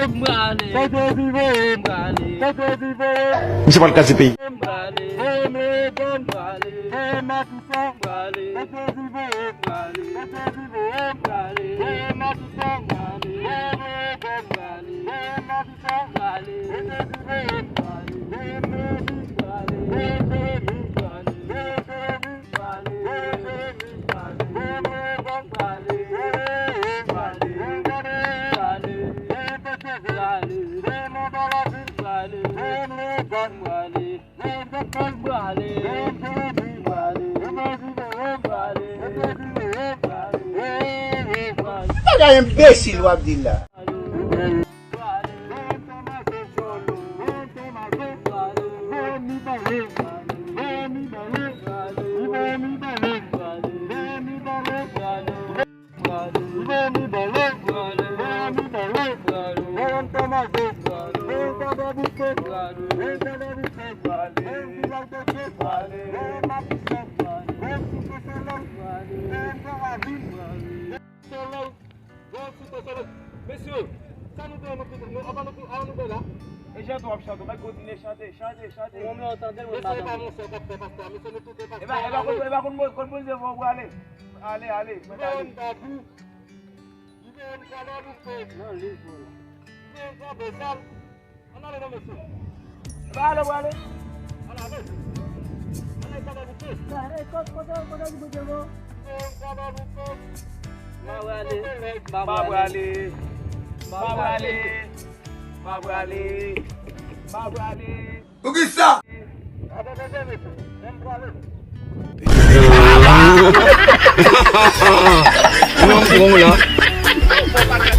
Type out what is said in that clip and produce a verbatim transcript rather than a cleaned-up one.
M prale. Kote Jezi voye m prale. Kote Jezi voye m. Misye pral kraze peyi. M prale. Voye m Leogàn. M prale. Voye m Matisan. M prale. Kote Jezi voye m prale. Kote Jezi voye m prale. Voye m Matisan. M prale. Voye m Leogàn. M prale. Voye m Matisan. M prale. Kote Jezi voye m prale. Voye m Leogàn. M prale. Voye m Jeremi. M prale. Voye m Jeremi. Bagay enbesil w ap di la. Mesye, sa nou te nou kite nou avan nou avan nou fè la. E jan tou ap chante, mèt kontinye chante, chante, chante. Mwen mwen tande mwen. Mesye, e pa mwen sa k ap fè pastè, mesye nou tout e pastè. E pa e pa konn e pa konn konn Bondye fò ou ale. Ale, ale. Mwen ta di. Li veye m kalè li fè. Non, li fò la. Li veye m kalè sal. Ann ale non mesye. Ba ale ou ale. Ann ale. Ann ale kalè li fè. Ba ale kot kote kote li bouje bon. Li veye m kalè li fè. Ba ou ale. Ba ou ale. Ba ou ale. Ba ou ale. Ba ou ale. Poukisa? Mwen m pran w la.